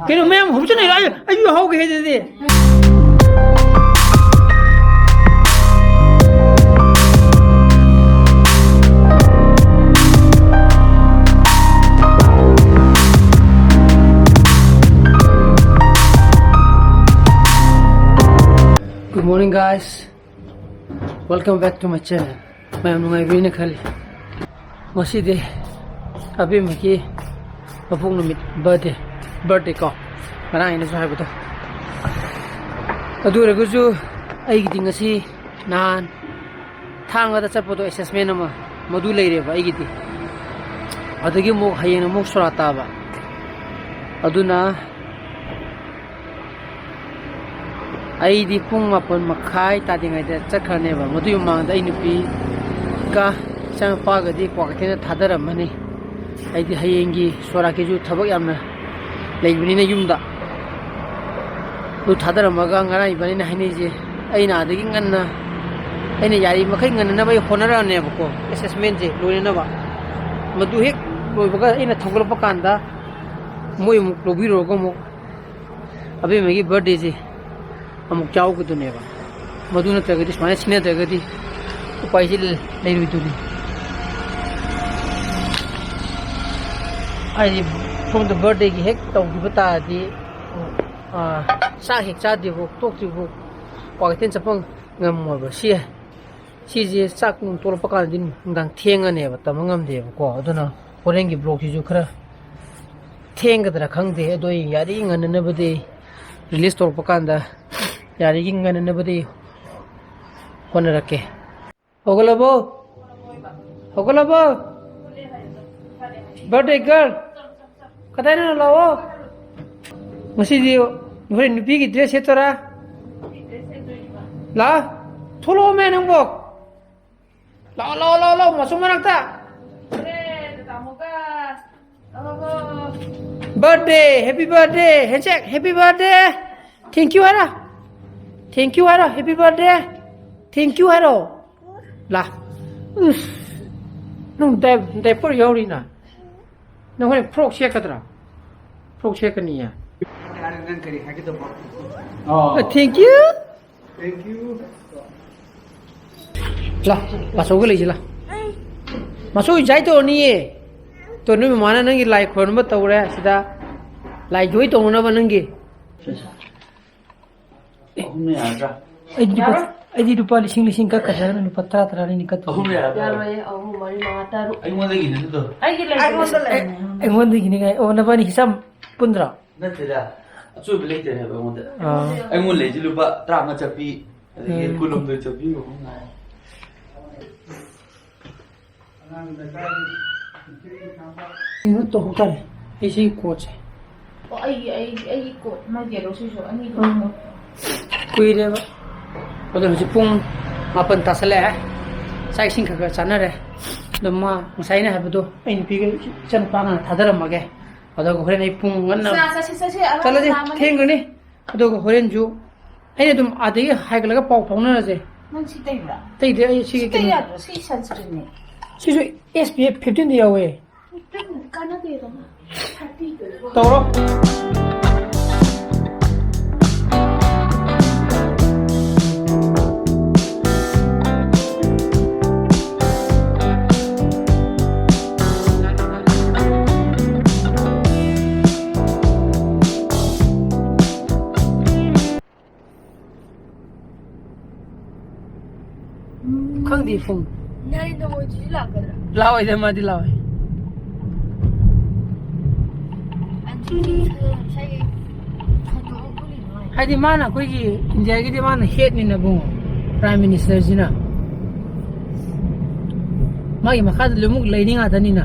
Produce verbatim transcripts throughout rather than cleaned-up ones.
ꯀꯩꯅꯣ ꯃꯌꯥꯝ ꯍꯧꯖꯤꯛ ꯂꯩꯔꯣ? ꯑꯩ, ꯑꯩꯁꯨ ꯍꯧꯒꯦ ꯍꯥꯏꯗꯨꯗꯤ꯫ Good morning, guys. Welcome back to my channel. ꯃꯌꯥꯝ ꯅꯨꯡꯉꯥꯏꯕꯤꯔꯤꯅ ꯈꯜꯂꯤ꯫ ꯉꯁꯤꯗꯤ ꯑꯕꯦꯝꯃꯒꯤ ꯃꯄꯣꯛ ꯅꯨꯃꯤꯠ, ꯕꯥꯔꯗꯦ, ꯕꯥꯔꯗꯦ ꯀꯣ, ꯉꯔꯥꯡ ꯑꯩꯅꯁꯨ ꯍꯥꯏꯕꯗꯣ꯫ ꯑꯗꯨ ꯑꯣꯏꯔꯒꯁꯨ ꯑꯩꯒꯤꯗꯤ ꯉꯁꯤ, ꯅꯍꯥꯟ ꯊꯥꯡꯒꯗ ꯆꯠꯄꯗꯣ ꯑꯦꯁꯦꯁꯃꯦꯟ ꯑꯃ, ꯃꯗꯨ ꯂꯩꯔꯦꯕ ꯑꯩꯒꯤꯗꯤ꯫ ꯑꯗꯒꯤ ꯑꯃꯨꯛ ꯍꯌꯦꯡ ꯑꯃꯨꯛ ꯁꯣꯔꯥꯠ ꯇꯥꯕ꯫ ꯑꯗꯨꯅ ꯑꯩꯗꯤ ꯄꯨꯡ ꯃꯥꯄꯟ ꯃꯈꯥꯏ ꯇꯥꯗ꯭ꯔꯤꯉꯩꯗ ꯆꯠꯈ꯭ꯔꯅꯦꯕ꯫ ꯃꯗꯨꯒꯤ ꯃꯃꯥꯡꯗ ꯑꯩ ꯅꯨꯄꯤꯒ ꯏꯆꯥꯅꯨꯄꯥꯒꯗꯤ ꯀ꯭ꯋꯥꯀꯩꯊꯦꯜꯗ ꯊꯥꯗꯔꯝꯃꯅꯤ꯫ ꯑꯩꯗꯤ ꯍꯌꯦꯡꯒꯤ ꯁꯣꯔꯥꯠꯀꯤꯁꯨ ꯊꯕꯛ ꯌꯥꯝꯅ ꯂꯩꯕꯅꯤꯅ ꯌꯨꯝꯗ꯫ ꯑꯗꯨ ꯊꯥꯗꯔꯝꯃꯒ ꯉꯔꯥꯡ ꯏꯕꯥꯅꯤꯅ ꯍꯥꯏꯅꯩꯁꯦ, ꯑꯩꯅ ꯑꯗꯒꯤ ꯉꯟꯅ, ꯑꯩꯅ ꯌꯥꯔꯤ ꯃꯈꯩ ꯉꯟꯅꯅꯕ ꯑꯩ ꯍꯣꯠꯅꯔꯛꯑꯅꯦꯕꯀꯣ, ꯑꯦꯁꯦꯁꯃꯦꯟꯁꯦ ꯂꯣꯏꯅꯅꯕ꯫ ꯃꯗꯨ ꯍꯦꯛ ꯂꯣꯏꯕꯒ ꯑꯩꯅ ꯊꯧꯒꯠꯂꯛꯄ ꯀꯥꯟꯗ ꯃꯣꯏ ꯑꯃꯨꯛ ꯂꯧꯕꯤꯔꯨꯔꯒ ꯑꯃꯨꯛ ꯑꯕꯦꯝꯃꯒꯤ ꯕꯥꯔꯗꯦꯁꯦ ꯑꯃꯨꯛ ꯌꯥꯎꯒꯗꯨꯅꯦꯕ꯫ ꯃꯗꯨ ꯅꯠꯇ꯭ꯔꯒꯗꯤ, ꯁꯨꯃꯥꯏꯅ ꯁꯤꯟꯅꯗ꯭ꯔꯒꯗꯤ ꯎꯄꯥꯏꯁꯦ ꯂꯩꯔꯣꯏꯗꯣꯏꯅꯤ꯫ ꯍꯥꯏꯗꯤ ꯁꯣꯝꯗ ꯕꯥꯔꯗꯦꯒꯤ ꯍꯦꯛ ꯇꯧꯈꯤꯕ ꯇꯥꯔꯗꯤ, ꯑꯥ, ꯆꯥꯛ ꯍꯦꯛ ꯆꯥꯗ꯭ꯔꯤꯐꯥꯎ, ꯇꯣꯛꯇ꯭ꯔꯤꯐꯥꯎ ꯀ꯭ꯋꯥꯀꯩꯊꯦꯜ ꯆꯠꯄ ꯉꯝꯃꯣꯏꯕ꯫ ꯁꯤ, ꯁꯤꯁꯦ ꯆꯥꯛ ꯅꯨꯡ ꯇꯣꯛꯂꯛꯄ ꯀꯥꯟꯗꯗꯤ ꯅꯨꯡꯗꯥꯡ ꯊꯦꯡꯉꯅꯦꯕ, ꯇꯝꯕ ꯉꯝꯗꯦꯕꯀꯣ꯫ ꯑꯗꯨꯅ ꯍꯣꯔꯦꯟꯒꯤ ꯕ꯭ꯂꯣꯛꯁꯤꯁꯨ ꯈꯔ ꯊꯦꯡꯒꯗ꯭ꯔꯥ ꯈꯪꯗꯦ, ꯑꯗꯣ ꯑꯩ ꯌꯥꯔꯤ ꯉꯟꯅꯅꯕꯗꯤ ꯔꯤꯂꯤꯁ ꯇꯧꯔꯛꯄ ꯀꯥꯟꯗ ꯌꯥꯔꯤꯒꯤ ꯉꯟꯅꯅꯕꯗꯤ ꯍꯣꯠꯅꯔꯛꯀꯦ꯫ ꯍꯧꯒꯠꯂꯕꯣ? ꯍꯧꯒꯠꯂꯕꯣ? ꯕꯥꯔꯗꯦ ꯒꯔꯜ, ꯀꯗꯥꯏꯅꯣ? ꯂꯥꯛꯑꯣ꯫ ꯉꯁꯤꯗꯤ ꯍꯣꯔꯦꯟ ꯅꯨꯄꯤꯒꯤ ꯗ꯭ꯔꯦꯁ ꯁꯦꯠꯇꯣꯏꯔꯥ? ꯂꯥ, ꯊꯣꯛꯂꯛꯑꯣꯃꯦ ꯅꯪꯕꯣ꯫ ꯂꯥꯛꯑꯣ, ꯂꯥꯛꯑꯣ, ꯂꯥꯛꯑꯣ, ꯂꯥꯛꯑꯣ, ꯃꯆꯨ ꯃꯔꯛꯇ꯫ ꯕꯥꯔꯗꯦ, ꯍꯦꯄꯤ ꯕꯥꯔꯗꯦ, ꯍꯦꯟꯁꯦꯛ, ꯍꯦꯄꯤ ꯕꯥꯔꯗꯦ꯫ ꯊꯦꯡꯀ꯭ꯌꯨ ꯍꯥꯏꯔꯣ꯫ ꯊꯦꯡꯀ꯭ꯌꯨ ꯍꯥꯏꯔꯣ, ꯍꯦꯄꯤ ꯕꯥꯔꯗꯦ꯫ ꯊꯦꯡꯀ꯭ꯌꯨ ꯍꯥꯏꯔꯣ꯫ ꯂꯥ꯫ ꯎꯁ꯫ ꯅꯪ ꯗꯥꯏ-, ꯗꯥꯏꯄꯔ ꯌꯥꯎꯔꯤꯅ꯫ ꯅꯪ ꯍꯣꯔꯦꯟ ꯐ꯭ꯔꯣꯛ ꯁꯦꯠꯀꯗ꯭ꯔꯥ? ꯐ꯭ꯔꯣꯛ ꯁꯦꯠꯀꯅꯤꯌꯦ꯫ ꯅꯪ ꯀꯔꯤ ꯍꯥꯏꯒꯗꯕ? ꯑꯣ꯫ Thank you. Thank you. ꯂꯥ, ꯃꯥꯆꯧꯒ ꯂꯩꯁꯤ ꯂꯥ꯫ ꯃꯥꯆꯧ enjoy ꯇꯧꯔꯅꯤꯌꯦ꯫ ꯇꯣ ꯅꯣꯏ ꯃꯃꯥꯅ ꯅꯪꯒꯤ ꯂꯥꯏ ꯈꯣꯏꯔꯝꯕ ꯇꯧꯔꯦ ꯁꯤꯗ꯫ ꯂꯥꯏ enjoy ꯇꯧꯅꯅꯕ ꯅꯪꯒꯤ꯫ ꯑꯍꯨꯝꯅ ꯌꯥꯔꯗ꯭ꯔꯥ? ꯑꯩꯗꯤ ꯂꯨꯄꯥ, ꯌꯥꯔꯣꯏ꯫ ꯑꯩꯗꯤ ꯂꯨꯄꯥ ꯂꯤꯁꯤꯡ ꯂꯤꯁꯤꯡ ꯀꯛꯈ꯭ꯔꯦ ꯍꯥꯏꯔꯒ ꯂꯨꯄꯥ ꯇꯔꯥ ꯇꯔꯥꯅꯤ ꯀꯛꯇꯣꯏꯅꯦ꯫ ꯑꯍꯨꯝꯅ ꯌꯥꯔꯗ꯭ꯔꯥ? ꯌꯥꯔꯣꯏꯌꯦ, ꯑꯍꯨꯝ, ꯃꯔꯤ, ꯃꯉꯥ, ꯇꯔꯨꯛ꯫ ꯑꯩꯉꯣꯟꯗꯒꯤꯅꯦ ꯑꯗꯨꯗꯣ꯫ ꯑꯩꯒꯤ ꯂꯩꯇꯦ꯫ ꯑꯩꯉꯣꯟꯗ ꯂꯩ꯫ ꯑꯩꯉꯣꯟꯗꯒꯤꯅꯤ ꯀꯥꯏ꯫ ꯑꯣ, ꯅꯕꯥꯅꯤ ꯍꯤꯁꯥꯝ ꯄꯨꯟꯗ꯭ꯔꯣ? ꯅꯠꯇꯦꯗ, ꯑꯆꯣꯏꯕ ꯂꯩꯇ꯭ꯔꯦ ꯍꯥꯏꯕ ꯑꯩꯉꯣꯟꯗ꯫ ꯑꯥ꯫ ꯑꯩꯉꯣꯟꯗ ꯂꯩꯁꯤ ꯂꯨꯄꯥ ꯇꯔꯥꯃꯉꯥ ꯆꯠꯄꯤ, ꯑꯗꯒꯤ ꯎꯝ꯫ ꯀꯨꯟꯍꯨꯝꯗꯣꯏ ꯆꯠꯄꯤ ꯑꯍꯨꯝ ꯉꯥꯏ꯫ ꯀꯩꯅꯣ ꯇꯧꯍꯧ ꯇꯥꯔꯦ꯫ ꯑꯩ ꯁꯤ ꯀꯣꯠꯁꯦ꯫ ꯑꯣ, ꯑꯩꯒꯤ, ꯑꯩꯒꯤ, ꯑꯩꯒꯤ ꯀꯣꯠ ꯑꯃ ꯌꯦꯜꯂꯣ ꯁꯤꯁꯨ ꯑꯅꯤꯗꯣ꯫ ꯎꯝ꯫ ꯀꯨꯏꯔꯦꯕ꯫ ꯑꯗꯣ ꯍꯧꯖꯤꯛ ꯄꯨꯡ ꯃꯥꯄꯟ ꯇꯥꯁꯜꯂꯛꯑꯦ꯫ ꯆꯥꯛ ꯏꯁꯤꯡ ꯈꯔ ꯈꯔ ꯆꯥꯅꯔꯦ꯫ ꯑꯗꯣ ꯃꯥ ꯉꯁꯥꯏ ꯑꯩꯅ ꯍꯥꯏꯕꯗꯣ ꯑꯩ ꯅꯨꯄꯤꯒ ꯏꯆꯟꯅꯨꯄꯥ ꯉꯥꯏꯍꯥꯛ ꯊꯥꯗꯔꯝꯃꯒꯦ꯫ ꯑꯗꯨꯒ ꯍꯣꯔꯦꯟ ꯑꯩ ꯄꯨꯡ ꯉꯟꯅ ꯆꯥ-, ꯆꯠꯁꯤ, ꯆꯠꯁꯤ, ꯑꯉꯥꯡ ꯆꯠꯂꯁꯤ, ꯂꯥꯛꯑꯝꯃꯅꯤ꯫ ꯊꯦꯡꯈ꯭ꯔꯅꯤ꯫ ꯑꯗꯨꯒ ꯍꯣꯔꯦꯟꯁꯨ ꯑꯩꯅ ꯑꯗꯨꯝ ꯑꯥꯗꯒꯤ ꯍꯥꯏꯒꯠꯂꯒ ꯄꯥꯎ ꯐꯥꯎꯅꯔꯁꯦ꯫ ꯅꯪ ꯁꯤ ꯇꯩꯕ꯭ꯔꯥ? ꯇꯩꯗꯦ, ꯑꯩ ꯁꯤꯒꯤ ꯁꯤ ꯇꯩ ꯀꯩꯅꯣ꯫ ꯌꯥꯗ꯭ꯔꯣ? ꯁꯤ sunscreenꯅꯦ꯫ ꯁꯤꯁꯨ S P F fifteen ꯗ ꯌꯥꯎꯋꯦ꯫ ꯀꯥꯟꯅꯗꯦꯗꯅ꯫ ꯇꯧꯔꯣ꯫ ꯈꯪꯗꯦ ꯄꯨꯡ꯫ ꯅꯔꯦꯟꯗ꯭ꯔ ꯃꯣꯗꯤꯁꯨ ꯂꯥꯛꯀꯗ꯭ꯔꯥ? ꯂꯥꯛꯑꯣꯏꯗ, ꯃꯥꯗꯤ ꯂꯥꯛꯑꯣꯏ꯫ ꯑꯗꯨꯗꯤ ꯉꯁꯥꯏꯒꯤ ꯈꯣꯟꯊꯣꯛ ꯑꯃ ꯄꯨꯔꯤꯅꯣ ꯍꯥꯏ꯫ ꯍꯥꯏꯗꯤ ꯃꯥꯅ ꯑꯩꯈꯣꯏꯒꯤ ꯏꯟꯗꯤꯌꯥꯒꯤꯗꯤ ꯃꯥꯅ headꯅꯤꯅ ꯏꯕꯨꯡꯉꯣ, Prime Ministerꯁꯤꯅ꯫ ꯃꯥꯒꯤ ꯃꯈꯥꯗ ꯂꯣꯏꯅꯃꯛ ꯂꯩꯔꯤ ꯉꯥꯛꯇꯅꯤꯅ꯫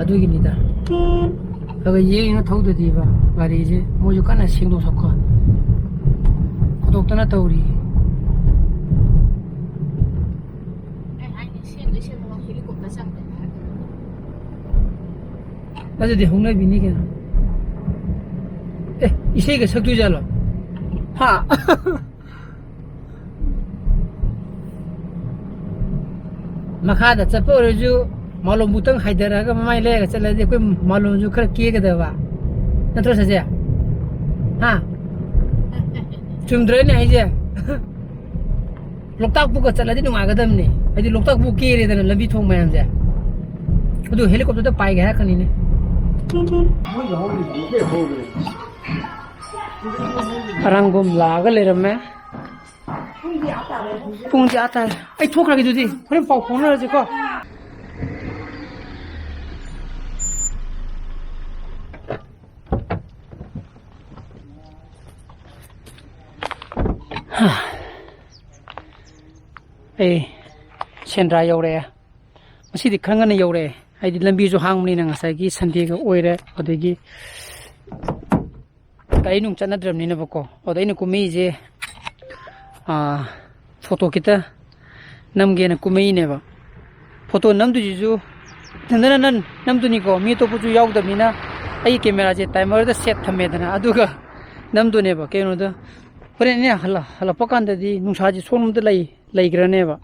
ꯑꯗꯨꯒꯤꯅꯤꯗ꯫ ꯈꯔ ꯈꯔ ꯌꯦꯡꯉ ꯊꯧꯗꯗꯤꯕ ꯒꯥꯔꯤꯁꯦ꯫ ꯃꯣꯏꯁꯨ ꯀꯟꯅ ꯁꯦꯡꯗꯣꯛ ꯁꯛꯄ ꯈꯣꯠꯇꯣꯛꯇꯅ ꯇꯧꯔꯤ꯫ ꯑꯩ ꯍꯥꯏꯅꯦ, ꯁꯦꯝꯗꯣꯏ ꯁꯦꯝꯃꯣ, helicopter ꯆꯪꯗꯣꯏꯅꯦ ꯍꯥꯏꯔꯛꯀꯅꯨ꯫ ꯑꯗꯨꯗꯤ ꯍꯧꯅꯕꯤꯅꯤ ꯀꯩꯅꯣ꯫ ꯑꯦ, ꯏꯁꯩꯒ ꯁꯛꯇꯣꯏꯖꯥꯠꯂꯣ? ꯍꯥ? ꯃꯈꯥꯗ ꯆꯠꯄ ꯑꯣꯏꯔꯁꯨ ꯃꯥꯂꯣꯝꯕꯨꯛꯇꯪ ꯍꯥꯏꯊꯔꯒ ꯃꯃꯥꯏ ꯂꯩꯔꯒ ꯆꯠꯂꯗꯤ ꯑꯩꯈꯣꯏ ꯃꯥꯂꯣꯝꯁꯨ ꯈꯔ ꯀꯦꯒꯗꯕ ꯅꯠꯇ꯭ꯔꯣ ꯁꯥꯖꯦ? ꯍꯥ? ꯆꯨꯝꯗ꯭ꯔꯣ ꯑꯩꯅ ꯍꯥꯏꯁꯦ? ꯂꯣꯛꯇꯥꯛꯄꯨꯒ ꯆꯠꯂꯗꯤ ꯅꯨꯡꯉꯥꯏꯒꯗꯕꯅꯦ꯫ ꯍꯥꯏꯗꯤ ꯂꯣꯛꯇꯥꯛꯄꯨ ꯀꯦꯔꯦꯗꯅ ꯂꯝꯕꯤ ꯊꯣꯡ ꯃꯌꯥꯝꯁꯦ꯫ ꯑꯗꯨ ꯍꯦꯂꯤꯀꯣꯞꯇꯔꯗ ꯄꯥꯏꯒꯦ ꯍꯥꯏꯔꯛꯀꯅꯤꯅꯦ꯫ ꯑꯔꯥꯡꯕꯝ ꯂꯥꯛꯑꯒ ꯂꯩꯔꯝꯃꯦ꯫ ꯄꯨꯡꯗꯤ ꯑꯥ ꯇꯥꯔꯦ꯫ ꯑꯩ ꯊꯣꯛꯈ꯭ꯔꯒꯦ ꯑꯗꯨꯗꯤ꯫ ꯍꯣꯔꯦꯟ ꯄꯥꯎ ꯐꯥꯎꯅꯔꯁꯤꯀꯣ꯫ ꯑꯩ ꯁꯦꯟꯗ꯭ꯔꯥ ꯌꯧꯔꯛꯑꯦ꯫ ꯉꯁꯤꯗꯤ ꯈꯔ ꯉꯟꯅ ꯌꯧꯔꯛꯑꯦ꯫ ꯍꯥꯏꯗꯤ ꯂꯝꯕꯤꯁꯨ ꯍꯥꯡꯕꯅꯤꯅ ꯉꯁꯥꯏꯒꯤ ꯁꯟꯗꯦꯒ ꯑꯣꯏꯔꯦ꯫ ꯑꯗꯒꯤ ꯒꯥꯔꯤ ꯅꯨꯡ ꯆꯠꯅꯗ꯭ꯔꯕꯅꯤꯅꯕꯀꯣ꯫ ꯑꯗ ꯑꯩꯅ ꯀꯨꯝꯃꯛꯏꯁꯦ, ꯑꯥ, ꯐꯣꯇꯣ ꯈꯤꯇ ꯅꯝꯒꯦꯅ ꯀꯨꯝꯃꯛꯏꯅꯦꯕ꯫ ꯐꯣꯇꯣ ꯅꯝꯗꯣꯏꯁꯤꯁꯨ ꯏꯊꯟꯗꯅ ꯅꯝ-, ꯅꯝꯗꯣꯏꯅꯤꯀꯣ, ꯃꯤ ꯑꯇꯣꯞꯄꯁꯨ ꯌꯥꯎꯗꯕꯅꯤꯅ꯫ ꯑꯩꯒꯤ ꯀꯦꯃꯦꯔꯥꯁꯦ ꯇꯥꯏꯃꯔꯗ ꯁꯦꯠ ꯊꯝꯃꯦꯗꯅ, ꯑꯗꯨꯒ ꯅꯝꯗꯣꯏꯅꯦꯕ꯫ ꯀꯩꯅꯣꯗ ꯍꯣꯔꯦꯟ ꯑꯩꯅ ꯍꯜꯂ-, ꯍꯜꯂꯛꯄ ꯀꯥꯟꯗꯗꯤ ꯅꯨꯡꯁꯥꯁꯦ ꯁꯣꯝꯗ ꯂꯩ-, ꯂꯩꯈ꯭ꯔꯅꯦꯕ꯫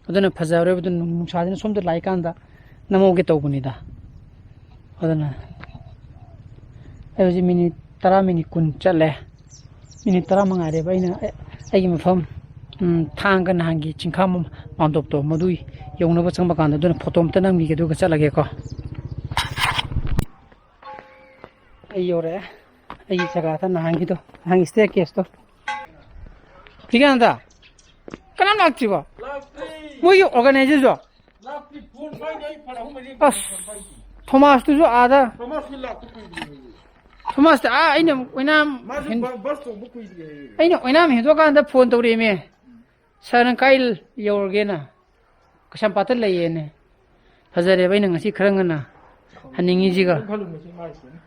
ꯑꯗꯨꯅ ꯐꯖꯔꯣꯏꯕ꯫ ꯑꯗꯨꯅ ꯅꯨꯡꯁꯥꯁꯤꯅ ꯁꯣꯝꯗ ꯂꯥꯛꯏꯀꯥꯟꯗ ꯅꯝꯍꯧꯒꯦ ꯇꯧꯕꯅꯤꯗ꯫ ꯑꯗꯨꯅ ꯑꯩ ꯍꯧꯖꯤꯛ ꯃꯤꯅꯤꯠ ꯇꯔꯥ, ꯃꯤꯅꯤꯠ ꯀꯨꯟ ꯆꯠꯂꯦ꯫ ꯃꯤꯅꯤꯠ ꯇꯔꯥ ꯃꯉꯥꯏꯔꯦꯕ ꯑꯩꯅ ꯑꯩ-, ꯑꯩꯒꯤ ꯃꯐꯝ, ꯎꯝ, ꯊꯥꯡꯒ ꯅꯍꯥꯟꯒꯤ ꯆꯤꯡꯈꯥ ꯃ-, ꯃꯥꯟꯗꯣꯞꯇꯣ ꯃꯗꯨ ꯌꯧꯅꯕ ꯆꯪꯕ ꯀꯥꯟꯗ꯫ ꯑꯗꯨꯅ ꯐꯣꯇꯣ ꯑꯝꯇ ꯅꯝꯈꯤꯒꯦ ꯑꯗꯨꯒ ꯆꯠꯂꯒꯦꯀꯣ꯫ ꯑꯩ ꯌꯧꯔꯛꯑꯦ꯫ ꯑꯩꯒꯤ ꯖꯒꯥꯗ ꯅꯍꯥꯟꯒꯤꯗꯣ, ꯅꯍꯥꯟꯒꯤ staircase ꯇꯣ꯫ ꯁ꯭ꯔꯤꯀꯥꯟꯇ, ꯀꯅꯥꯝ ꯂꯥꯛꯇ꯭ꯔꯤꯕꯣ? ꯂꯥꯛꯇ꯭ꯔꯤ꯫ ꯃꯣꯏꯒꯤ organizer ꯁꯨ? ꯂꯥꯛꯇ꯭ꯔꯤ꯫ ꯐꯣꯟ ꯄꯥꯏꯗꯦ ꯑꯩ꯫ ꯐꯣꯟ ꯑꯍꯨꯝ ꯃꯔꯤ ꯑꯁ, ꯊꯣꯃꯥꯁꯇꯨꯁꯨ ꯑꯥꯗ꯫ ꯊꯣꯃꯥꯁꯁꯨ ꯂꯥꯛꯄ ꯀꯨꯏꯗ꯭ꯔꯤ ꯍꯥꯏꯌꯦ꯫ ꯊꯣꯃꯥꯁꯇ ꯑꯥ ꯑꯩꯅ ꯑꯣꯏꯅꯥꯝ ꯃꯥꯁꯨ ꯍꯦꯟ-, ꯕ-, ꯕꯁ ꯇꯣꯡꯕ ꯀꯨꯏꯗ꯭ꯔꯤ ꯍꯥꯏꯌꯦ꯫ ꯑꯩꯅ ꯑꯣꯏꯅꯥꯝ ꯍꯦꯟꯗꯣꯛꯑꯀꯥꯟꯗ ꯐꯣꯟ ꯇꯧꯔꯛꯑꯦꯃꯦ꯫ "ꯁꯥꯔ, ꯅꯪ ꯀꯥꯏ ꯌꯧꯔꯒꯦꯅ?" "ꯀꯩꯁꯥꯝꯄꯥꯠꯇ ꯂꯩꯌꯦꯅꯦ"꯫ ꯐꯖꯔꯦꯕ ꯑꯩꯅ ꯉꯁꯤ ꯈꯔ ꯉꯟꯅ ꯍꯟꯅꯤꯡꯉꯤꯁꯤꯒ꯫ ꯈꯜꯂꯨ ꯃꯁꯤ ꯃꯥꯏꯁꯤꯅ꯫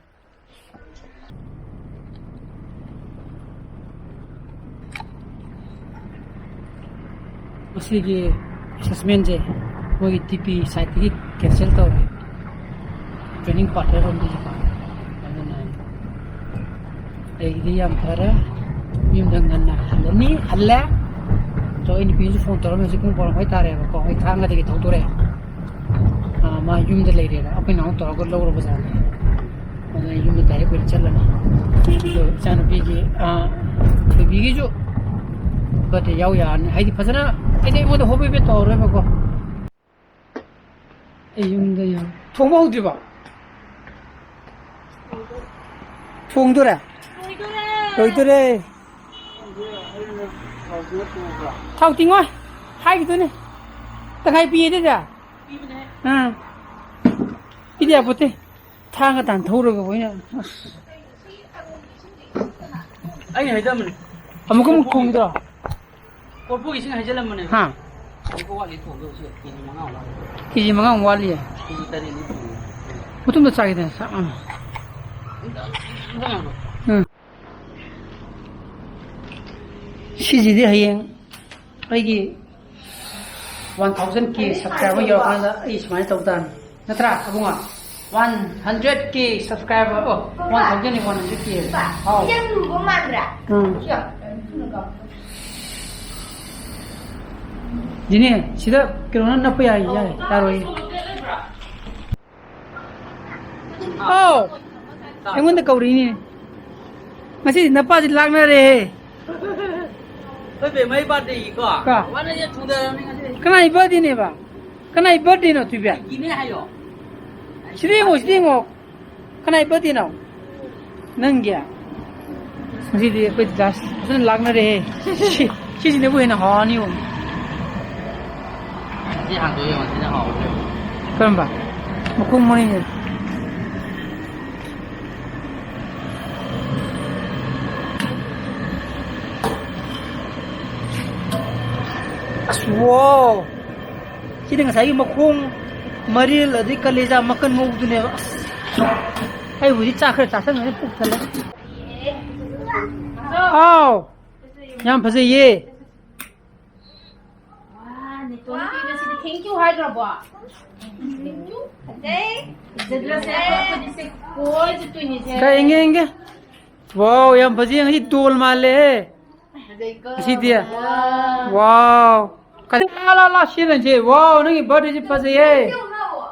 ꯃꯁꯤꯒꯤ assessment ꯁꯦ ꯃꯣꯏꯒꯤ ꯇꯤ ꯄꯤ side ꯇꯒꯤ cancel ꯇꯧꯔꯦ꯫ Training partner ꯔꯣꯝꯗꯒꯤꯀꯣ꯫ ꯑꯗꯨꯅ ꯑꯩꯒꯤꯗꯤ ꯌꯥꯝ ꯐꯔꯦ꯫ ꯌꯨꯝꯗ ꯉꯟꯅ ꯍꯜꯂꯅꯤ, ꯍꯜꯂꯦ꯫ ꯑꯗꯣ ꯑꯩ ꯅꯨꯄꯤꯁꯨ ꯐꯣꯟ ꯇꯧꯔꯝꯃꯦ, ꯍꯧꯖꯤꯛ ꯄꯨꯡ ꯕꯥꯔꯣ ꯃꯈꯥꯏ ꯇꯥꯔꯦꯕꯀꯣ꯫ ꯑꯩ ꯊꯥꯡꯒꯗꯒꯤ ꯊꯧꯗꯣꯔꯛꯑꯦ꯫ ꯑꯥ, ꯃꯥ ꯌꯨꯝꯗ ꯂꯩꯔꯦꯅ ꯑꯩꯈꯣꯏ ꯅꯥꯎ ꯇꯧꯔꯒ ꯂꯧꯔꯕ ꯖꯥꯠꯅꯤ꯫ ꯑꯗꯨꯅ ꯌꯨꯝꯗ ꯗꯥꯏꯔꯦꯛ ꯑꯣꯏꯅ ꯆꯠꯂꯅꯤ꯫ ꯑꯗꯣ ꯏꯆꯥꯅꯨꯄꯤꯒꯤ, ꯑꯥ, ꯕꯦꯕꯤꯒꯤꯁꯨ ꯕꯥꯔꯗꯦ ꯌꯥꯎ ꯌꯥꯔꯅꯤ꯫ ꯍꯥꯏꯗꯤ ꯐꯖꯅ, ꯍꯥꯏꯗꯤ ꯑꯩꯉꯣꯟꯗ ꯍꯣꯕꯦ ꯍꯣꯕꯦ ꯇꯧꯔꯔꯣꯏꯕꯀꯣ꯫ ꯑꯩ ꯌꯨꯝꯗ ꯌꯧꯔꯦ꯫ ꯊꯣꯡꯕ ꯍꯧꯗ꯭ꯔꯤꯕꯣ? ꯊꯣꯡꯗꯣꯔꯦ? ꯂꯣꯏꯗꯣꯔꯦ꯫ ꯊꯥꯎ ꯇꯤꯡꯉꯣꯏ꯫ ꯍꯥꯏꯈꯤꯗꯨꯅꯦ꯫ ꯇꯪꯈꯥꯏ ꯄꯤꯌꯦ ꯑꯗꯨꯗꯤ꯫ ꯑꯥ꯫ ꯄꯤꯗ ꯌꯥꯄꯣꯠꯇꯦ꯫ ꯊꯥꯡꯒ ꯇꯥꯟꯊꯣꯛꯎꯔꯒ ꯑꯣꯏꯅ꯫ ꯑꯁ꯫ ꯑꯩꯅ ꯍꯥꯏꯖꯕꯅꯤ꯫ ꯑꯃꯨꯛꯀ ꯑꯃꯨꯛ ꯈꯣꯡꯗ꯭ꯔꯣ? ꯀꯣꯔꯐꯨꯒꯤ ꯏꯁꯤꯡ ꯍꯩꯖꯤꯜꯂꯝꯕꯅꯦ꯫ ꯍꯥ? ꯀꯣꯔꯐꯨ ꯋꯥꯠꯂꯤ ꯊꯣꯡꯗꯧꯁꯦ, ꯀꯦꯖꯤ ꯃꯉꯥꯃꯨꯛ ꯋꯥꯠꯂꯤ꯫ ꯀꯦꯖꯤ ꯃꯉꯥꯃꯨꯛ ꯋꯥꯠꯂꯤꯌꯦ? ꯀꯦꯖꯤ ꯇꯔꯦꯠꯅꯤ ꯊꯣꯡꯉꯦ꯫ ꯃꯇꯨꯝꯗ ꯆꯥꯒꯦꯗꯅ ꯆꯥꯛ ꯃꯥꯟꯅ꯫ ꯑꯝꯇ, ꯑꯝꯇ ꯉꯥꯏꯈꯣ꯫ ꯎꯝ꯫ ꯁꯤꯁꯤꯗꯤ ꯍꯌꯦꯡ ꯑꯩꯒꯤ one thousand K subscriber ꯌꯧꯔꯀꯥꯟꯗ ꯑꯩ ꯁꯨꯃꯥꯏꯅ ꯇꯧ ꯇꯥꯔꯦ꯫ ꯅꯠꯇ꯭ꯔꯥ, ꯑꯕꯨꯡꯉꯣ? One hundred K subscriber, ꯑꯣ, one thousand one hundred K꯫ ꯍꯥꯎ꯫ ꯌꯥꯝ ꯂꯨꯕ ꯃꯥꯟꯗ꯭ꯔꯥ? ꯎꯝ꯫ ꯁꯤ ꯌꯥꯝ ꯊꯨꯅ ꯀꯥꯞꯊꯣꯛ꯫ ꯖꯤꯅꯦ, ꯁꯤꯗ ꯀꯩꯅꯣꯅ ꯅꯞꯄ ꯌꯥꯏ, ꯌꯥꯏ, ꯌꯥꯔꯣꯏꯌꯦ꯫ ꯑꯧ, ꯑꯩꯉꯣꯟꯗ ꯀꯧꯔꯤꯅꯦ꯫ ꯉꯁꯤꯗꯤ ꯅꯄꯥꯁꯤ ꯂꯥꯛꯅꯔꯦꯍꯦ꯫ ꯑꯩꯈꯣꯏ ꯕꯦꯝꯃꯩ ꯕꯥꯔꯗꯦꯒꯤꯀꯣ꯫ ꯀꯣ꯫ ꯋꯥꯅ ꯌꯦꯟ ꯊꯣꯡꯗꯔꯕꯅꯤ ꯉꯁꯤ꯫ ꯀꯅꯥꯏ ꯕꯥꯔꯗꯦꯅꯦꯕ? ꯀꯅꯥꯏ ꯕꯥꯔꯗꯦꯅꯣ, ꯊꯣꯏꯕꯤ? ꯑꯩꯒꯤꯅꯦ ꯍꯥꯏꯌꯣ꯫ ꯁꯤꯗ ꯌꯦꯡꯉꯣ, ꯁꯤꯗ ꯌꯦꯡꯉꯣ꯫ ꯀꯅꯥꯏ ꯕꯥꯔꯗꯦꯅꯣ? ꯅꯪꯒꯤ? ꯉꯁꯤꯗꯤ ꯑꯩꯈꯣꯏ ꯗꯥꯟꯁ ꯐꯖꯅ ꯂꯥꯛꯅꯔꯦꯍꯦ꯫ ꯁꯤ, ꯁꯤꯁꯤꯅꯕꯨ ꯍꯦꯟꯅ ꯍꯥꯎꯔꯅꯤ ꯌꯦꯡꯉꯣ꯫ ꯁꯤ ꯍꯥꯡꯗꯣꯛꯑ ꯌꯦꯡꯉꯣ, ꯁꯤꯅ ꯍꯥꯎꯕꯅꯦ꯫ ꯀꯔꯝꯕ? ꯃꯈꯣꯡ ꯃꯔꯤꯅꯦ꯫ ꯑꯁ, ꯋꯥꯎ! ꯁꯤꯗꯤ ꯉꯁꯥꯏꯒꯤ ꯃꯈꯣꯡ, ꯃꯔꯤꯜ, ꯑꯗꯩ ꯀꯂꯦꯖꯥ, ꯃꯀꯟ ꯉꯧꯕꯗꯨꯅꯦꯕ꯫ ꯑꯁ, ꯑꯩ ꯍꯧꯖꯤꯛ ꯆꯥꯛ ꯈꯔ ꯆꯥꯁꯟꯒ꯭ꯔꯗꯤ ꯄꯨꯛ ꯊꯜꯂꯦ꯫ ꯑꯥꯎ! ꯌꯥꯝ ꯐꯖꯩꯌꯦ꯫ ꯋꯥ, ꯅꯦꯇꯣꯟꯅ ꯄꯤꯕꯁꯤꯗꯤ thank you ꯍꯥꯏꯈ꯭ꯔꯕꯣ? Thank you꯫ ꯐꯖꯩ꯫ ꯐꯖꯗ꯭ꯔꯁꯦ? ꯑꯩꯈꯣꯏꯗꯤ ꯁꯦ ꯀꯣꯏ ꯆꯠꯇꯣꯏꯅꯤꯁꯦ꯫ ꯀꯩ ꯏꯪꯒꯦ, ꯏꯪꯒꯦ? ꯋꯥꯎ, ꯌꯥꯝ ꯐꯖꯩ꯫ ꯉꯁꯤ ꯗꯣꯜ ꯃꯥꯜꯂꯦꯍꯦ꯫ ꯐꯖꯩꯀꯣ? ꯉꯁꯤꯗꯤ? ꯋꯥ꯫ ꯋꯥꯎ꯫ ꯀ-, ꯂꯥ, ꯂꯥ, ꯂꯥ, ꯁꯤ ꯂꯩꯁꯦ꯫ ꯋꯥꯎ, ꯅꯪꯒꯤ ꯕꯥꯔꯗꯦꯁꯤ ꯐꯖꯩꯍꯦ꯫ Thank you ꯍꯥꯏꯕꯣ?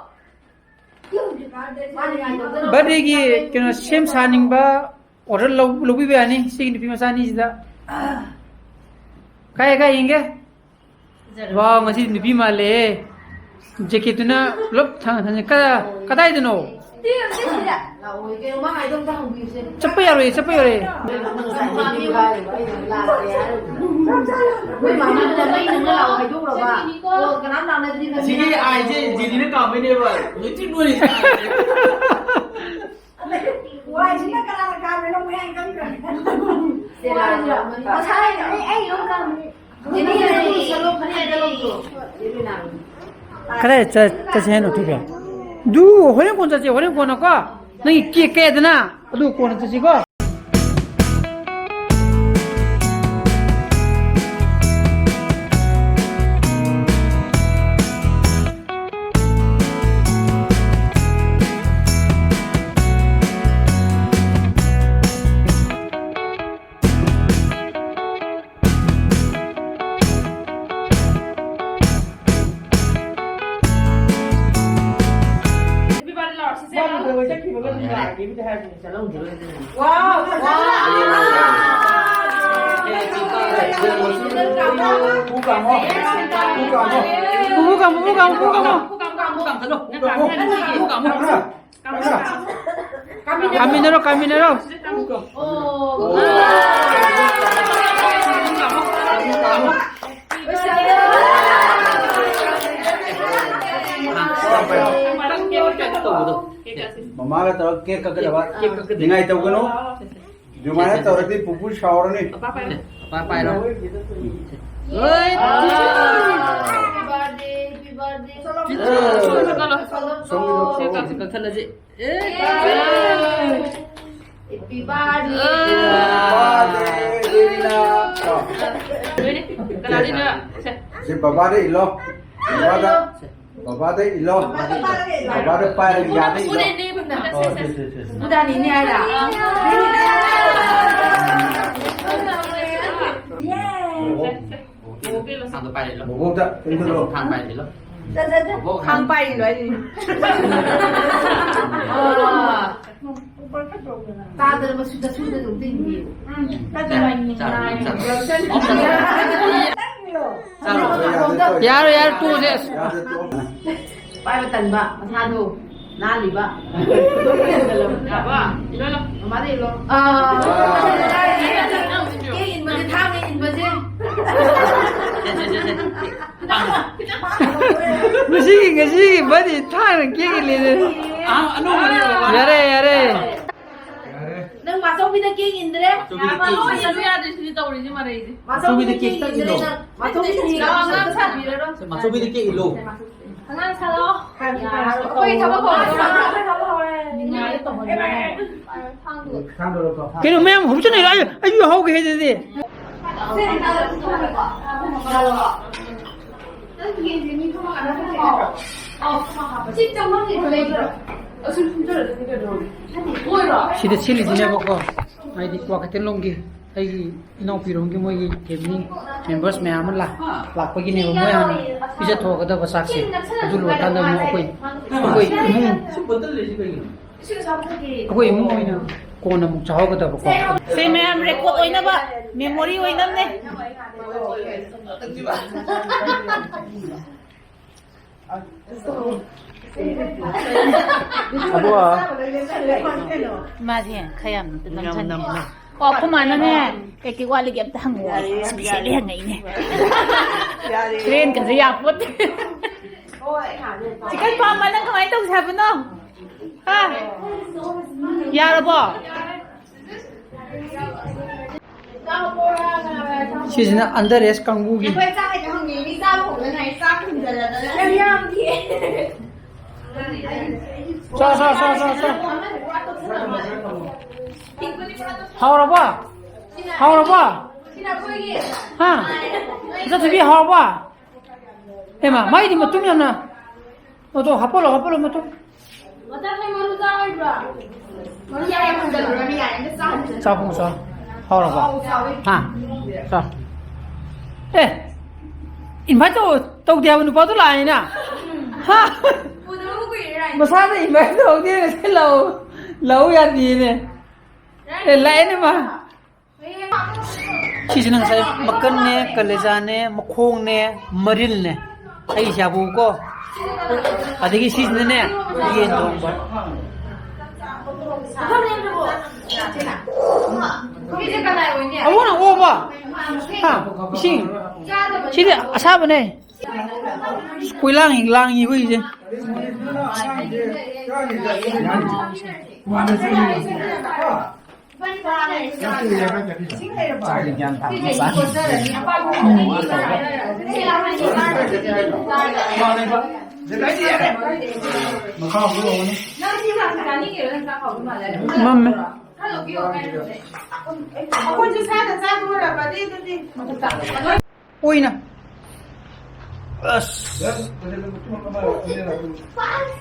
ꯕꯥꯔꯗꯦꯒꯤ ꯀꯩꯅꯣ ꯁꯦꯝ ꯁꯥꯅꯤꯡꯕ ꯑꯣꯔꯗꯔ ꯂꯧ-, ꯂꯧꯕꯤꯕ ꯌꯥꯅꯤ ꯁꯤꯒꯤ ꯅꯨꯄꯤ ꯃꯆꯥ ꯑꯅꯤꯁꯤꯗ꯫ ꯀꯥꯏ, ꯀꯥꯏ ꯌꯦꯡꯒꯦ? ꯋꯥꯎ, ꯉꯁꯤꯗꯤ ꯅꯨꯄꯤ ꯃꯥꯜꯂꯦꯍꯦ꯫ ꯖꯦꯀꯦꯠꯇꯨꯅ ꯄꯨꯂꯞ ꯊꯥꯡ-, ꯊꯥꯡꯖꯤꯟ-, ꯀ-, ꯀꯗꯥꯏꯗꯅꯣ? ꯂꯥꯛꯑꯣꯏ, ꯀꯩꯅꯣ ꯃꯥ ꯍꯥꯏꯗꯣ ꯑꯝꯇ ꯍꯪꯕꯤꯌꯨꯁꯦ꯫ ꯆꯠꯄ ꯌꯥꯔꯣꯏꯌꯦ, ꯆꯠꯄ ꯌꯥꯔꯣꯏꯌꯦ꯫ ꯅꯣꯏ ꯃꯥꯃꯤꯅ ꯅꯪꯅ ꯂꯥꯛꯑꯣ ꯍꯥꯏꯗꯣꯛꯎꯔꯕ? ꯑꯣ, ꯀꯅꯥꯝ ꯂꯥꯛꯅꯗ꯭ꯔꯤ ꯈꯪꯉꯦ꯫ ꯑꯁꯤꯒꯤ ꯑꯥꯏꯁꯦ ꯖꯤꯅꯤꯅ ꯀꯥꯝꯕꯩꯅꯦꯕ꯫ ꯂꯣꯏꯇ꯭ꯔꯤꯛ ꯂꯣꯏꯔꯤꯁꯦ ꯑꯥꯏꯁꯦ꯫ ꯋꯥꯏꯁꯤꯅ ꯀꯅꯥꯅ ꯀꯥꯝꯃꯤꯅꯣ ꯃꯌꯥꯝ ꯈꯪꯗ꯭ꯔꯦ꯫ ꯉꯁꯥꯏ ꯑꯩ, ꯑꯩ ꯂꯣꯏ ꯀꯥꯝꯃꯤ꯫ ꯖꯤꯅꯤ, ꯅꯪ ꯁꯔꯨꯛ ꯐꯅꯦꯛ ꯑꯝꯇ ꯂꯧꯗ꯭ꯔꯣ? ꯀꯗꯥꯏ ꯆꯠ-, ꯆꯠꯁꯦ ꯍꯥꯏꯅꯣ, ꯊꯣꯏꯕꯤ? ꯑꯗꯨ ꯍꯣꯔꯦꯟ ꯀꯣꯟꯅ ꯆꯠꯁꯦ, ꯍꯣꯔꯦꯟ ꯀꯣꯟꯅꯀꯣ꯫ ꯅꯪꯒꯤ ꯀꯦꯛ ꯀꯛꯑꯦꯗꯅ, ꯑꯗꯨ ꯀꯣꯟꯅ ꯆꯠꯁꯤꯀꯣ꯫ Happy birthday ꯂꯥꯎꯔꯁꯤ, ꯆꯦ ꯂꯥꯎ꯫ ꯆꯠꯈꯤꯕꯒ ꯑꯗꯨꯝ ꯂꯥꯛꯑꯒꯦ, ꯍꯥꯏꯕꯅꯤ, ꯆꯠꯍꯧꯗ꯭ꯔꯦ꯫ ꯋꯥꯎ! ꯄꯨ ꯀꯥꯝꯃꯣ꯫ ꯄꯨ ꯀꯥꯝꯃꯣ꯫ ꯄꯨ ꯀꯥꯝꯃꯣ, ꯄꯨ ꯀꯥꯝꯃꯣ, ꯄꯨ ꯀꯥꯝꯃꯣ꯫ ꯄꯨ ꯀꯥꯝꯃꯣ꯫ ꯄꯨ ꯀꯥꯝꯃꯣ꯫ ꯀꯥꯝꯃꯤꯟꯅꯔꯣ, ꯀꯥꯝꯃꯤꯟꯅꯔꯣ꯫ ꯃꯃꯥꯒ ꯇꯧꯔꯒ ꯀꯦꯛ ꯀꯛꯀꯗꯕ꯫ ꯅꯤꯡꯉꯥꯏ ꯇꯧꯒꯅꯨ꯫ ꯑꯗꯨꯃꯥꯏꯅ ꯇꯧꯔꯗꯤ ꯄꯨꯄꯨ ꯁꯥꯎꯔꯅꯤ꯫ ꯄꯥ ꯄꯥꯏꯔꯣ꯫ ꯍꯣꯏ꯫ Happy birthday, happy birthday. ꯁꯣꯝꯒꯤꯗꯣ, ꯁꯣꯝꯒꯤꯗꯣ꯫ ꯀꯛꯊꯠꯂꯁꯤ꯫ Happy birthday. Birthday, ꯔꯤꯅꯥ꯫ ꯂꯣꯏꯔꯦ꯫ ꯀꯅꯥꯗꯩꯅꯣ? ꯁꯦ꯫ ꯁꯤ ꯕꯕꯥꯗ ꯏꯜꯂꯣ꯫ ꯕꯕꯥꯗ, ꯕꯕꯥꯗ ꯏꯜꯂꯣ꯫ ꯕꯕꯥꯗ ꯄꯥꯏꯔꯒ ꯌꯥꯗ ꯏꯜꯂꯣ꯫ ꯄꯨꯗꯦ, ꯅꯦ, ꯄꯨꯗꯦ꯫ ꯑꯣ, ꯁꯦ, ꯁꯦ, ꯁꯦ, ꯁꯦ꯫ ꯄꯨꯗꯥꯅꯤꯅꯦ ꯍꯥꯏꯔ? ꯕꯣꯕꯣꯛ, ꯕꯣꯕꯣꯛꯇ ꯏꯜꯂꯣ꯫ ꯊꯥꯡ ꯄꯥꯏꯔ ꯏꯜꯂꯣ꯫ ꯆꯠ, ꯆꯠ, ꯆꯠ꯫ ꯈꯥꯡ ꯄꯥꯏꯔꯤ ꯂꯣꯏꯔꯦ꯫ ꯑꯥ꯫ ꯇꯥꯗꯅ ꯃꯁꯨꯗ ꯁꯨꯗ ꯑꯗꯨꯝ ꯇꯤꯡꯕꯤ꯫ ꯌꯥꯔꯣꯏ, ꯌꯥꯔꯣꯏ, ꯇꯣꯛꯑꯁꯦ꯫ ꯄꯥꯏꯕ ꯇꯟꯕ, ꯃꯁꯥꯗꯣ ꯅꯥꯜꯂꯤꯕ꯫ ꯌꯥꯕ? ꯏꯜꯂꯣ, ꯏꯜꯂꯣ꯫ ꯃꯃꯥꯗ ꯏꯜꯂꯣ꯫ ꯑꯥ꯫ ꯀꯦꯛ ꯏꯟꯕꯁꯦ, ꯊꯥꯡꯅ ꯏꯟꯕꯁꯦ꯫ ꯉꯁꯤꯒꯤ, ꯉꯁꯤꯒꯤ ꯕꯥꯔꯗꯦ ꯊꯥꯡꯅ ꯀꯦꯛ ꯏꯜꯂꯦꯅꯦ꯫ ꯑꯥ, ꯑꯅꯧꯕꯅꯦ, ꯕꯕꯥ꯫ ꯌꯥꯔꯦ, ꯌꯥꯔꯦ꯫ ꯅꯪ ꯃꯥꯆꯧꯕꯤꯗ ꯀꯦꯛ ꯏꯟꯗ꯭ꯔꯦ? ꯃꯥꯆꯧꯕꯤꯗ ꯀꯦꯛ ꯏꯟꯗ꯭ꯔꯦ꯫ ꯌꯥꯗ꯭ꯔꯤꯁꯤꯗꯤ ꯇꯧꯔꯤꯁꯦ ꯃꯔꯩꯁꯦ꯫ ꯃꯥꯆꯧꯕꯤꯗ ꯀꯦꯛ ꯏꯟꯗ꯭ꯔꯦ ꯅꯪ꯫ ꯃꯥꯆꯧꯕꯤꯗ ꯀꯦꯛ ꯏꯜꯂꯣ꯫ ꯂꯥꯛꯑꯣ, ꯑꯉꯥꯡ ꯁꯥꯕꯤꯔꯔꯣꯏ꯫ ꯃꯥꯆꯧꯕꯤꯗ ꯀꯦꯛ ꯏꯜꯂꯣ꯫ ꯑꯉꯥꯡ ꯁꯥꯔꯣ꯫ ꯑꯩꯈꯣꯏ ꯊꯕꯛ ꯍꯧꯔꯦ꯫ ꯀꯩꯅꯣ ꯃꯌꯥꯝ ꯍꯧꯖꯤꯛ ꯂꯩꯔꯣ? ꯑꯩ, ꯑꯩꯁꯨ ꯌꯥꯎꯍꯧꯒꯦ ꯍꯥꯏꯗꯨꯗꯤ꯫ ꯁꯤꯗ ꯁꯤꯜꯂꯤꯁꯤꯅꯦꯕꯀꯣ, ꯍꯥꯏꯗꯤ ꯀ꯭ꯋꯥꯀꯩꯊꯦꯜꯂꯣꯝꯒꯤ ꯑꯩꯒꯤ ꯏꯅꯥꯎꯄꯤꯔꯣꯝꯒꯤ ꯃꯣꯏꯒꯤ ꯐꯦꯃꯤꯂꯤ ꯃꯦꯝꯕꯔꯁ ꯃꯌꯥꯝ ꯑꯃ ꯂꯥꯛ-, ꯂꯥꯛꯄꯒꯤꯅꯦꯕ꯫ ꯃꯣꯏ ꯍꯥꯟꯅ ꯄꯤꯖꯊꯣꯛꯀꯗꯕ ꯆꯥꯛꯁꯦ꯫ ꯑꯗꯨ ꯂꯣꯏꯔꯀꯥꯟꯗ ꯑꯃꯨꯛ ꯑꯩꯈꯣꯏ, ꯑꯩꯈꯣꯏ ꯏꯃꯨꯡ, ꯑꯩꯈꯣꯏ ꯏꯃꯨꯡ ꯑꯣꯏꯅ ꯀꯣꯟꯅ ꯑꯃꯨꯛ ꯆꯥꯍꯧꯒꯗꯕꯀꯣ꯫ ꯁꯤ ꯃꯌꯥꯝ ꯔꯦꯀꯣꯔꯗ ꯑꯣꯏꯅꯕ, ꯃꯦꯃꯣꯔꯤ ꯑꯣꯏꯅꯕꯅꯦ꯫ ꯑꯕꯨꯡꯉꯣ꯫ ꯃꯥꯁꯦ ꯈꯔ ꯌꯥꯝ ꯅꯝꯁꯟ-, ꯅꯝ-, ꯅꯝ-, ꯑꯣ, ꯑꯩꯈꯣꯏ ꯃꯥꯅꯅꯦ, ꯀꯩꯀꯩ ꯋꯥꯠꯂꯤꯒꯦ ꯑꯝꯇ ꯍꯪꯉꯛꯑꯣ꯫ ꯌꯥꯔꯦ, ꯌꯥꯔꯦ, ꯏꯁꯄꯤꯁꯦꯜꯂꯤ ꯌꯥꯔꯦ꯫ ꯍꯪꯉꯛꯏꯅꯦ꯫ ꯌꯥꯔꯦ꯫ ꯍꯣꯔꯦꯟ ꯀꯁꯨ ꯌꯥꯄꯣꯠꯇꯦ꯫ ꯆꯤꯛꯀꯟ ꯄꯥꯝꯕ ꯅꯪ ꯀꯃꯥꯏꯅ ꯇꯧꯁꯦ ꯍꯥꯏꯕꯅꯣ? ꯍꯥ? ꯌꯥꯔꯕꯣ? ꯁꯤꯁꯤꯅ ꯑꯟꯗꯔ ꯑꯦꯖ ꯀꯥꯡꯕꯨꯒꯤ꯫ ꯑꯩꯈꯣꯏ ꯆꯥꯛ ꯍꯦꯛꯇ ꯍꯪꯉꯤ, ꯃꯤ ꯆꯥꯕ ꯍꯧꯗ ꯉꯥꯏꯔꯤ, ꯆꯥꯛ ꯊꯤꯟꯖꯜꯂꯗꯅ꯫ ꯌꯥꯝ ꯌꯥꯝꯗꯤꯌꯦ꯫ ꯆꯥ, ꯆꯥ, ꯆꯥ, ꯆꯥ, ꯆꯥ꯫ ꯍꯥꯎꯔꯕꯣ? ꯍꯥꯎꯔꯕꯣ? ꯁꯤꯅ ꯑꯩꯈꯣꯏꯒꯤ꯫ ꯍꯥ? ꯏꯆꯥꯊꯣꯏꯕꯤ, ꯍꯥꯎꯔꯕꯣ? ꯍꯦꯃꯥ, ꯃꯥꯏꯗꯤ ꯃꯇꯨꯝ ꯌꯥꯝꯅ꯫ ꯑꯗꯣ ꯍꯥꯞꯄꯠꯂꯣ, ꯍꯥꯞꯄꯠꯂꯣ ꯃꯇꯨꯝ꯫ ꯃꯊꯛꯇ ꯃꯔꯨ ꯆꯥꯔꯣꯏꯗ꯭ꯔꯣ? ꯃꯔꯨ ꯌꯥꯔꯦ, ꯍꯟꯖꯜꯂꯨꯔꯅꯤ, ꯌꯥꯔꯦ, ꯑꯝꯇ ꯆꯥꯍꯟꯁꯤ꯫ ꯆꯥꯎ, ꯄꯨꯡ ꯆꯥꯎ꯫ ꯍꯥꯎꯔꯕꯣ? ꯑꯧ, ꯆꯥꯎꯋꯦ꯫ ꯍꯥ? ꯆꯥꯎ꯫ ꯑꯦ! ꯏꯟꯚꯥꯏꯠ ꯇꯧ ꯇꯧꯗꯦ ꯍꯥꯏꯕ ꯅꯨꯄꯥꯗꯣ ꯂꯥꯛꯑꯦꯅ꯫ ꯍꯥ? ꯎꯗꯕꯕꯨ ꯀꯨꯏꯔꯦ ꯔꯥꯏ꯫ ꯃꯁꯥꯗ ꯏꯟꯚꯥꯏꯠ ꯇꯧꯍꯧꯗꯦ, ꯉꯁꯤ ꯂꯥꯛꯑꯣ, ꯂꯥꯛꯑꯣ ꯌꯥꯗꯦꯅꯦ꯫ ꯔꯥꯏ꯫ ꯑꯦ, ꯂꯥꯛꯑꯦꯅꯦ ꯃꯥ꯫ ꯁꯤꯁꯤꯅ ꯉꯁꯥꯏ ꯃꯀꯟꯅꯦ, ꯀꯂꯦꯖꯥꯅꯦ, ꯃꯈꯣꯡꯅꯦ, ꯃꯔꯤꯜꯅꯦ꯫ ꯑꯩ ꯏꯁꯥꯕꯨꯀꯣ꯫ ꯑꯗꯒꯤ ꯁꯤꯁꯤꯅꯅꯦ, ꯌꯦꯟ ꯊꯣꯡꯕ꯫ ꯑꯃꯨꯛꯅ ꯑꯣꯕ꯫ ꯍꯥ? ꯏꯁꯤꯡ꯫ ꯁꯤꯗꯤ ꯑꯁꯥꯕꯅꯦ꯫ ꯀꯣꯏ ꯂꯥꯡꯉꯤ, ꯂꯥꯡꯉꯤ ꯑꯩꯈꯣꯏꯒꯤꯁꯦ꯫ ꯃꯝꯃꯦ꯫ ꯑꯩꯈꯣꯏꯁꯨ ꯁꯥꯗ ꯆꯥꯕ ꯂꯣꯏꯔꯕꯅꯤ ꯑꯗꯨꯗꯤ꯫ ꯑꯣꯏꯅ꯫ ꯑꯁ꯫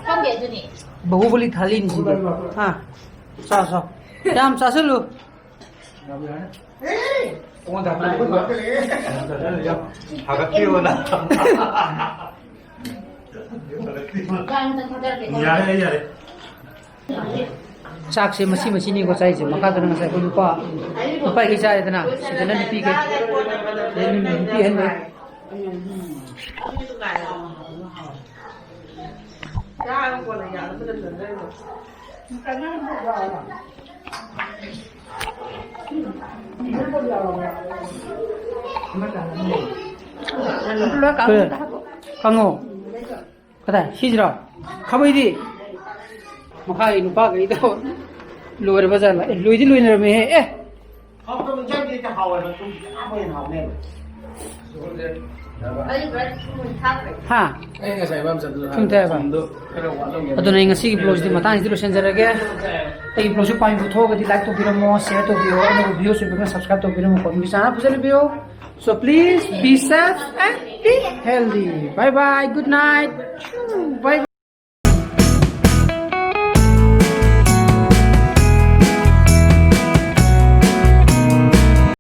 ꯈꯪꯗꯦ ꯑꯗꯨꯅꯤ꯫ ꯕꯍꯨꯕꯂꯤ ꯊꯥꯂꯤꯅꯤ ꯁꯤꯗꯤ꯫ ꯍꯥ? ꯆꯥ, ꯆꯥ꯫ ꯌꯥꯝ ꯆꯥꯁꯤꯜꯂꯨ꯫ ꯊꯥꯒꯠꯄꯤꯌꯣꯅ꯫ ꯌꯥꯔꯦ, ꯌꯥꯔꯦ꯫ ꯆꯥꯛꯁꯦ ꯃꯁꯤ ꯃꯁꯤꯅꯤꯀꯣ ꯆꯥꯏꯁꯦ꯫ ꯃꯈꯥꯗꯅ ꯉꯁꯥꯏ ꯑꯩꯈꯣꯏ ꯅꯨꯄꯥ, ꯅꯨꯄꯥꯈꯩ ꯆꯥꯔꯦꯗꯅ, ꯁꯤꯗꯅ ꯅꯨꯄꯤꯈꯩ, ꯁꯤꯗꯅ ꯅꯨꯄꯤ ꯑꯍꯟꯈꯩ꯫ ꯂꯣꯏ ꯀꯥꯡꯍꯧ ꯀꯩ? ꯇꯥꯍꯜꯂꯣ꯫ ꯀꯥꯡꯍꯧ꯫ ꯀꯗꯥꯏ? ꯁꯤꯁꯤꯔꯣ? ꯈꯥꯕꯩꯗꯤ? ꯃꯈꯥꯒꯤ ꯅꯨꯄꯥꯈꯩꯗꯣ ꯂꯣꯏꯔꯕ ꯖꯥꯠꯂ? ꯑꯦ, ꯂꯣꯏꯗꯤ ꯂꯣꯏꯅꯔꯝꯃꯦꯍꯦ꯫ ꯑꯦ! ꯍꯥꯎꯇꯕ ꯏꯟꯖꯥꯡꯗꯤ ꯍꯦꯛꯇ ꯍꯥꯎꯋꯦꯕ, ꯊꯨꯝ ꯈꯤꯇꯪ ꯍꯥꯞꯄ ꯍꯦꯟꯅ ꯍꯥꯎꯅꯦꯕ꯫ ꯍꯥ? ꯑꯩ ꯉꯁꯥꯏ ꯏꯃꯥꯝ ꯆꯠꯄꯗꯨꯗ ꯊꯨꯝ ꯊꯛꯑꯦꯕ? ꯊꯨꯝꯗꯣ ꯈꯔ ꯋꯥꯠꯂꯝꯒꯅꯤ꯫ ꯑꯗꯨꯅ ꯑꯩ ꯉꯁꯤꯒꯤ vlogꯁꯤꯗꯤ ꯃꯇꯥꯡꯁꯤꯗ ꯂꯣꯏꯁꯤꯟꯖꯔꯒꯦ꯫ ꯑꯩꯒꯤ vlogꯁꯤ ꯄꯥꯝꯕꯤꯕ ꯊꯣꯛꯑꯒꯗꯤ like ꯇꯧꯕꯤꯔꯝꯃꯣ, share ꯇꯧꯕꯤꯌꯣ, ꯑꯅꯧꯕ viewers ꯑꯣꯏꯕꯤꯔꯒꯅ subscribe ꯇꯧꯕꯤꯔꯝꯃꯣ, ꯀꯣ ꯃꯤꯒꯤ channel ꯐꯖꯅ ꯄꯤꯌꯣ꯫ So please be safe and be healthy. Bye bye, good night. Bye.